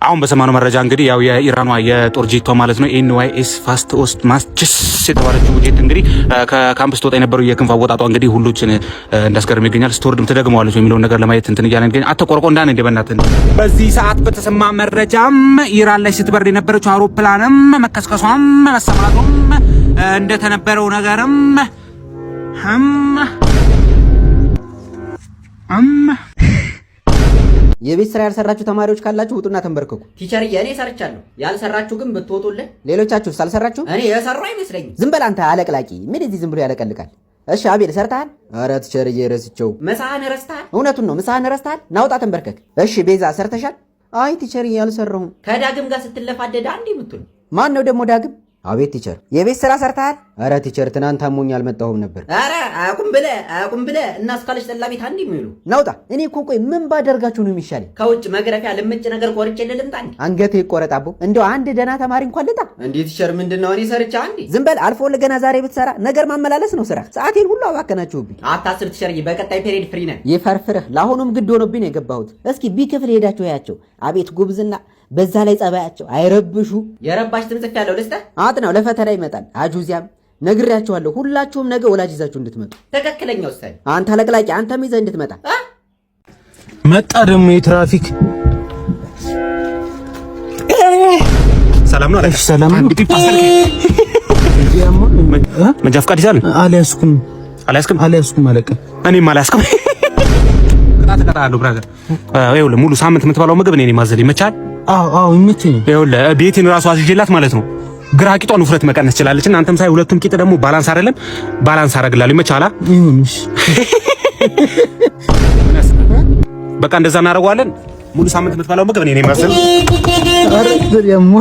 አሁን በሰማነው መረጃ እንግዲህ ያው የኢራኗ የጦር ጄቷ ማለት ነው NYS fast ኦስት ማስችስ የተባለችው ጄት እንግዲህ ከካምፕ ስትወጣ የነበረው የክንፍ አወጣጧ እንግዲህ ሁሎችን እንዳስገርም ይገኛል። ስትወርድም ትደግመዋለች የሚለውን ነገር ለማየት እንትን እያለ ይገኛል። አተቆርቆ እንዳን እንደ በእናትህ በዚህ ሰዓት በተሰማ መረጃም ኢራን ላይ ስትበር የነበረችው አውሮፕላንም መከስከሷም መሰማቱም እንደተነበረው ነገርም የቤት ስራ ያልሰራችሁ ተማሪዎች ካላችሁ ውጡና ተንበርከኩ። Teacher ዬ፣ እኔ ሰርቻለሁ። ያልሰራችሁ ግን ብትወጡልን። ሌሎቻችሁስ አልሰራችሁ? እኔ የሰራው አይመስለኝም። ዝም በል አንተ አለቅላቂ። ምን እዚህ ዝም ብሎ ያለቀልቃል? እሺ አቤል ሰርተሃል? ኧረ teacher ዬ ረስቸው። ምሳህን ረስተሃል? እውነቱን ነው። ምሳህን ረስተሃል? ናውጣ ተንበርከክ። እሺ ቤዛ ሰርተሻል? አይ teacher ዬ አልሰራሁም። ከዳግም ጋር ስትለፋደድ አንድ የምትሉ። ማን ነው ደግሞ ዳግም? አቤት teacher። የቤት ስራ ሰርተሃል? ኧረ teacher ትናንት አሞኝ አልመጣሁም ነበር። ኧረ አያውቁም ብለህ አያውቁም ብለህ እና እስካለች ጠላ ቤት አንድ የሚሉ። ናውጣ። እኔ እኮ ቆይ ምን ባደርጋችሁ ነው የሚሻለኝ? ከውጭ መግረፊያ ልምጭ ነገር ቆርጬ ልምጣ እንዴ? አንገትህ ይቆረጥ አቦ። እንደው አንድ ደህና ተማሪ እንኳን ልጣ። እንዴ teacher ምንድን ነው? እኔ ሰርቻ አንዴ። ዝም በል አልፎ ገና ዛሬ ብትሰራ ነገር ማመላለስ ነው ስራ። ሰዓቴን ሁሉ አባከናችሁብኝ። አታስብ teacher ዬ፣ በቀጣይ period free ነን። ይፈርፍርህ። ለአሁኑም ግድ ሆኖብኝ ነው የገባሁት። እስኪ B ክፍል ሄዳችሁ ያቸው። አቤት ጉብዝና፣ በዛ ላይ ጸባያቸው አይረብሹ። የረባሽ ትምጽፍ ያለው ልስጠህ። አጥናው፣ ለፈተና ይመጣል። አጁዚያም ነግሬያችኋለሁ። ሁላችሁም ነገ ወላጅ ይዛችሁ እንድትመጡ። ትክክለኛ ውሳኔ። አንተ አለቅላቂ፣ አንተም ይዘህ እንድትመጣ። መጣ ደግሞ የትራፊክ። ሰላም ነው አለቃ? ሰላም ነው። መንጃ ፈቃድ ይዛል? አልያዝኩም። አልያዝክም? አልያዝኩም አለቃ። እኔም አልያዝኩም። ቅጣት እቀጣለሁ brother። ይኸውልህ ሙሉ ሳምንት የምትበላው ምግብ እኔ ነኝ ማዘል። ይመቻል? አዎ አዎ ይመቸኛል። ይኸውልህ ቤቴን ራሱ አስይዤላት ማለት ነው ግራ ቂጧን ውፍረት መቀነስ ትችላለች። እና አንተም ሳይ ሁለቱም ቂጥ ደግሞ balance አይደለም፣ balance አደርግልሃለሁ። ይመቻል? ይሁን እሺ። በቃ እንደዛ እናደርገዋለን። ሙሉ ሳምንት የምትበላው ምግብ እኔ ነኝ ማዘል። ኧረ ደግሞ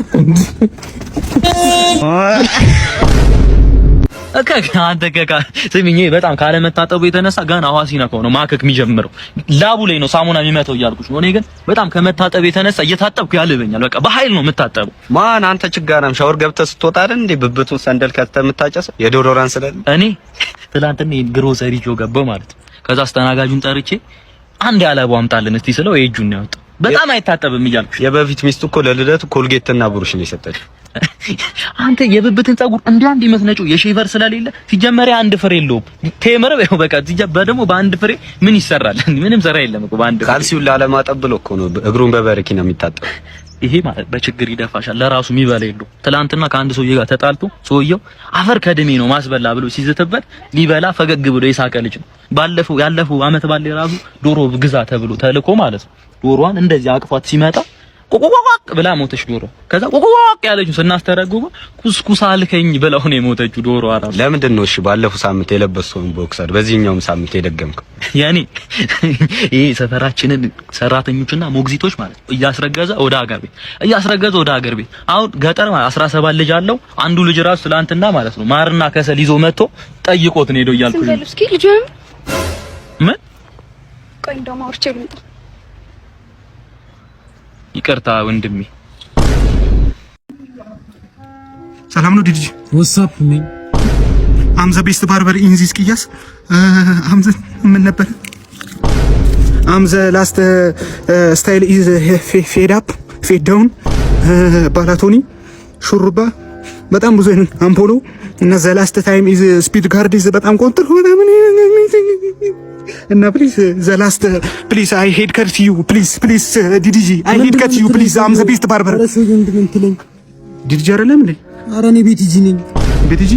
አንተ ከካ ስሚኝ፣ በጣም ካለመታጠቡ የተነሳ ገና ውሃ ሲነካው ነው ማከክ የሚጀምረው። ላቡ ላይ ነው ሳሙና የሚመተው እያልኩሽ ነው። እኔ ግን በጣም ከመታጠብ የተነሳ እየታጠብኩ ያልበኛል። በቃ በኃይል ነው የምታጠበው። ማን አንተ ችጋራም ሻወር ገብተህ ስትወጣ አይደል እንዴ ብብቱን ሰንደል ከተህ የምታጨሰው የዶዶራን ስለሌለ። እኔ ትላንትና ግሮሰሪ ይዤው ገባሁ ማለት ነው። ከዛ አስተናጋጁን ጠርቼ አንድ ያለቡ አምጣልን እስቲ ስለው የእጁን ነው ያወጣው። በጣም አይታጠብም እያልኩሽ። የበፊት ሚስቱ እኮ ለልደቱ ኮልጌትና ብሩሽ ነው የሰጠችው። አንተ የብብትን ፀጉር እንደ አንድ የምትነጪው የ shaver ስለሌለ ሲጀመሪያ አንድ ፍሬ የለውም። ቴምር ያው በቃ ደግሞ በአንድ ፍሬ ምን ይሰራል? ምንም ስራ የለም እኮ በአንድ ፍሬ። ካልሲውን ላለማጠብ ብሎ እኮ ነው እግሩን በበረኪና የሚታጠብ። ይሄ ማለት በችግር ይደፋሻል። ለራሱ የሚበላ የለውም። ትላንትና ከአንድ ሰውዬ ጋር ተጣልቶ ሰውየው አፈር ከድሜ ነው ማስበላ ብሎ ሲዝትበት ሊበላ ፈገግ ብሎ የሳቀ ልጅ ነው። ባለፈው ያለፈው አመት ባለ ራሱ ዶሮ ግዛ ተብሎ ተልኮ ማለት ነው። ዶሮዋን እንደዚህ አቅፏት ሲመጣ ቁቁቋቅ ብላ ሞተች ዶሮ። ከዛ ቁቁቋቅ ያለችው ስናስተረጉመው ኩስኩስ አልከኝ ብለው ነው የሞተችው ዶሮ አራሱ። ለምንድን ነው እሺ ባለፈው ሳምንት የለበስከውን boxer በዚህኛውም ሳምንት የደገምከው? ያኔ ይሄ ሰፈራችንን ሰራተኞችና ሞግዚቶች ማለት ነው እያስረገዘ ወደ ሀገር ቤት እያስረገዘ ወደ ሀገር ቤት። አሁን ገጠር ማለት 17 ልጅ አለው። አንዱ ልጅ ራሱ ትላንትና ማለት ነው ማርና ከሰል ይዞ መጥቶ ጠይቆት ነው ሄደው እያልኩኝ። እስኪ ልጅም ምን ቆይ እንደውም አውርቼ ልምጣ። ይቅርታ ወንድሜ። ሰላም ነው ዲዲጂ? What's up man? I'm the best barber in this ቅያስ። I'm the ምን ነበር? I'm the last style is fade up fade down ባላቶኒ ሹሩባ በጣም ብዙ አይነት አምፖሎ እና the last time is speed guard is በጣም ቆንጥር ምናምን እና please the last please I hair cut you please please ዲዲጂ I hair cut you please I'm the best barber። ዲዲጂ አይደለም እንዴ? ኧረ እኔ ቤቲጂ ነኝ። ቤቲጂ።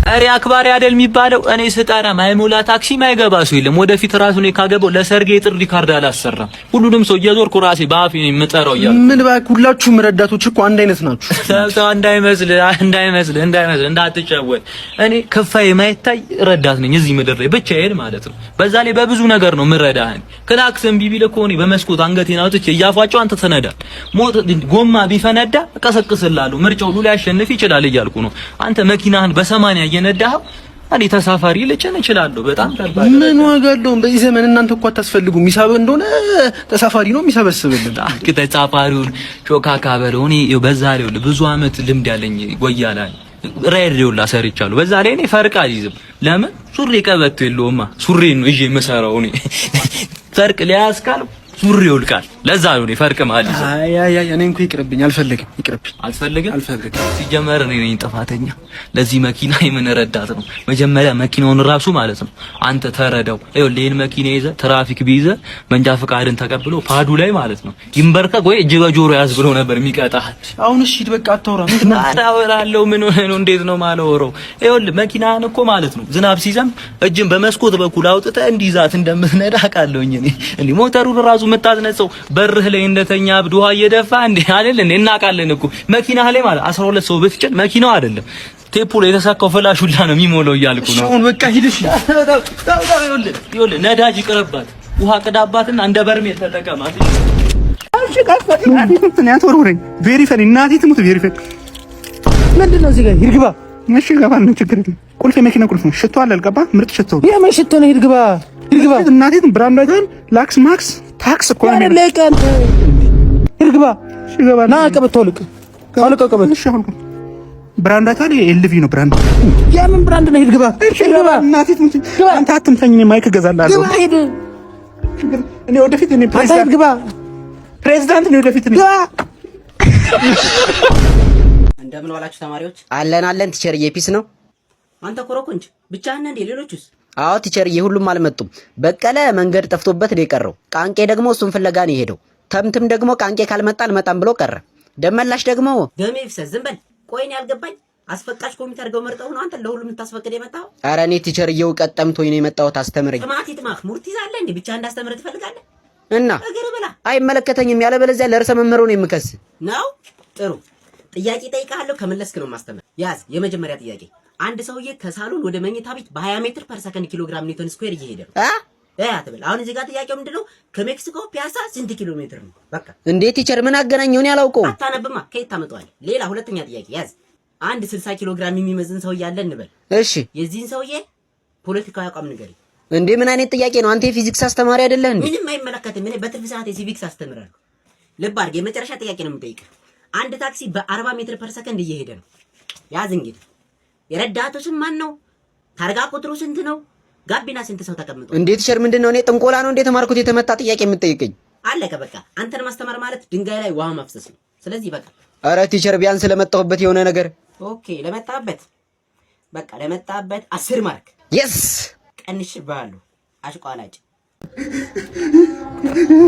ጠሪ አክባሪ አይደል የሚባለው? እኔ ስጠራ ማይሞላ ታክሲ ማይገባ ሰው የለም። ወደፊት ራሱ እኔ ካገባው ለሰርጌ የጥሪ ካርድ አላሰራም። ሁሉንም ሰው እየዞርኩ ራሴ በአፌ ነው የምጠራው እያልኩ። ምን እባክህ ሁላችሁም ረዳቶች እኮ አንድ አይነት ናችሁ። ተው እንዳይመስልህ፣ እንዳይመስልህ፣ እንዳይመስልህ፣ እንዳትጫወት። እኔ ክፋይ የማይታይ ረዳት ነኝ እዚህ ምድር ላይ ብቻዬን ማለት ነው። በዛ ላይ በብዙ ነገር ነው የምረዳህ። ክላክስ እምቢ ቢልህ እኮ እኔ በመስኮት አንገቴን አውጥቼ እያፏጨሁ አንተ ትነዳል። ሞት ጎማ ቢፈነዳ እቀሰቅስልሃለሁ። ምርጫው ሁሉ ሊያሸንፍ ይችላል እያልኩ ነው። አንተ መኪናህን በ80 እየነዳኸው እኔ ተሳፋሪ ልጭን እችላለሁ። በጣም ከባድ። ምን ዋጋ አለውም? በዚህ ዘመን እናንተ እኮ አታስፈልጉም። የሚሳብ እንደሆነ ተሳፋሪ ነው የሚሰበስብልን። ተሳፋሪውን ሾካካ በለው። እኔ በዛ ላይ ብዙ አመት ልምድ ያለኝ ጎያላ ራይድ ይውላ ሰርቻለሁ። በዛ ላይ እኔ ፈርቅ አልይዝም። ለምን ሱሪ ቀበቶ የለውማ። ሱሪ ነው ይዤ የምሰራው እኔ። ፈርቅ ሊያዝ ካል ሱሪ ይወልቃል። ለዛ ነው እኔ ፈርቅ ማለት። አይ አይ አይ፣ እኔ እንኳን ይቅርብኝ፣ አልፈልግም፣ ይቅርብኝ። አልፈልግም፣ አልፈልግም። ሲጀመር እኔ ነኝ ጥፋተኛ። ለዚህ መኪና የምንረዳት ነው መጀመሪያ መኪናውን ራሱ ማለት ነው። አንተ ተረዳው። ይኸውልህ ይሄን መኪና ይዘህ ትራፊክ ቢይዘህ መንጃ ፈቃድን ተቀብሎ ፓዱ ላይ ማለት ነው ይንበርከክ ወይ እጅ በጆሮ ያዝ ብሎ ነበር የሚቀጣህ። አሁን እሺ በቃ አታውራ። አወራለሁ። ምን ሆነህ ነው? እንዴት ነው የማላወራው? ይኸውልህ መኪናህን እኮ ማለት ነው ዝናብ ሲዘንብ እጅን በመስኮት በኩል አውጥተህ እንዲይዛት እንደምትነዳ አውቃለሁኝ እኔ። እንዴ ሞተሩን ራሱ የምታስነጸው በርህ ላይ እንደተኛ አብድ ውሃ እየደፋ እንዴ አይደል እንዴ? እናውቃለን እኮ መኪናህ ላይ ማለት 12 ሰው ብትጭን መኪናው አይደለም ቴፑ ላይ የተሳካው ፍላሽ ሁላ ነው የሚሞላው እያልኩ ነው። አሁን በቃ ሂድ። እሺ ይኸውልህ ነዳጅ ይቅርባት፣ ውሃ ቅዳባትና እንደ በርሜል ተጠቀማት። እኔ አትወርውረኝ። Very funny፣ እናቴ ትሙት very funny። ምንድን ነው እዚህ ጋር? ሂድ ግባ። እሺ እገባለሁ፣ ችግር የለም። ቁልፍ የመኪና ቁልፍ ነው። ሽቶ አለ አልገባ፣ ምርጥ ሽቶ። የምን ሽቶ ነው? ሂድ ግባ፣ ሂድ ግባ። እናቴ brand አይተሃል? ላክስ ማክስ ታክስ እኮ ነው። ለቀ አንተ ሂድ ግባ። እሺ እገባለሁ። ና ቀበቶ አውልቅ፣ አውልቀው ቀበቶ። እሺ አሁን brand አይተሃል? LV ነው brand። የምን brand ነው? ሂድ ግባ፣ ሂድ ግባ። እናቴ ትሙት አንተ አትምታኝ፣ እኔ mic እገዛልሃለሁ። ግባ፣ ሂድ። እኔ ወደፊት እኔ አንተ ሂድ ፕሬዚዳንት ግባ፣ ፕሬዚዳንት ነው ወደፊት እኔ። ግባ። እንደምን ዋላችሁ ተማሪዎች? አለን አለን teacher ዬ፣ peace ነው። አንተ ኮረኮንች ብቻህን ነህ እንዴ? ሌሎቹስ? አዎ teacher ዬ፣ ሁሉም አልመጡም። በቀለ መንገድ ጠፍቶበት ነው የቀረው። ቃንቄ ደግሞ እሱን ፍለጋ ነው የሄደው። ተምትም ደግሞ ቃንቄ ካልመጣ አልመጣም ብሎ ቀረ። ደመላሽ ደግሞ ደሜ ይፍሰስ፣ ዝም በል። ቆይ እኔ ያልገባኝ አስፈቃጅ ኮሚቴ አድርገው መርጠው ነው አንተ ለሁሉም ልታስፈቅድ የመጣኸው? ኧረ እኔ teacher ዬ እውቀት ጠምቶኝ ነው የመጣሁት፣ አስተምረኝ። ጥማት ይጥማህ። ሙርት ይዛለህ እንዴ? ብቻ እንዳስተምርህ ትፈልጋለህ? እና እግር ብላ። አይመለከተኝም፣ ያለበለዚያ ለርዕሰ መምህሩ ነው የምከስ። ነው። ጥሩ ጥያቄ ጠይቃለሁ፣ ከመለስክ ነው ማስተምር። ያዝ። የመጀመሪያ ጥያቄ፣ አንድ ሰውዬ ከሳሎን ወደ መኝታ ቤት በ20 ሜትር per ሰከንድ ኪሎግራም ኒውተን square እየሄደ ነው። አ እ አትበል። አሁን እዚህ ጋር ጥያቄው ምንድነው? ከሜክሲኮ ፒያሳ ስንት ኪሎ ሜትር ነው? በቃ። እንዴ teacher፣ ምን አገናኘው? እኔ አላውቀውም። አታነብማ፣ ከየት ታመጣዋለህ? ሌላ ሁለተኛ ጥያቄ ያዝ። አንድ 60 ኪሎ ግራም የሚመዝን ሰውዬ አለ እንበል። እሺ። የዚህን ሰውዬ ፖለቲካዊ አቋም ንገረኝ። እንዴ ምን አይነት ጥያቄ ነው? አንተ የፊዚክስ አስተማሪ አይደለህ እንዴ? ምንም አይመለከትም። እኔ በትርፍ ሰዓት የ civics አስተምራለሁ። ልብ አድርግ፣ የመጨረሻ ጥያቄ ነው የምጠይቅህ። አንድ ታክሲ በ40 ሜትር per ሰከንድ እየሄደ ነው። ያዝ እንግዲህ፣ የረዳቱ ስም ማን ነው? ታርጋ ቁጥሩ ስንት ነው? ጋቢና ስንት ሰው ተቀምጦ? እንዴ teacher፣ ምንድን ነው? እኔ ጥንቆላ ነው እንዴ የተማርኩት? የተመታ ጥያቄ የምትጠይቀኝ? አለቀ በቃ። አንተን ማስተማር ማለት ድንጋይ ላይ ውሃ ማፍሰስ ነው። ስለዚህ በቃ። ኧረ teacher፣ ቢያንስ ለመጣሁበት የሆነ ነገር። Okay፣ ለመጣበት በቃ ለመጣበት 10 mark። Yes. ቀንሽብሃለሁ። አሽቋላጭ።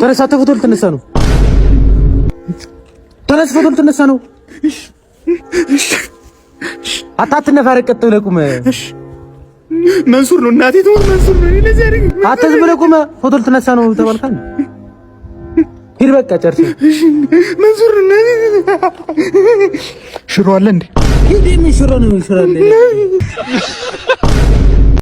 ተነሳ፣ ፎቶ ልትነሳ ነው። ተነስ፣ ፎቶ ልትነሳ ነው። አትነፋረቅ፣ ቀጥ ብለህ ቁም። መንሱር ነው፣ እናቴ ትሙት መንሱር ነው። እኔ ለዚህ አይደል። አንተ ዝም ብለህ ቁም። ፎቶ ልትነሳ ነው ተባልካል። ሂድ በቃ ጨርስ። መንሱር ነው። ሽሮ አለ እንዴ? ሂድ። የምን ሽሮ ነው? ሽሮ አለ?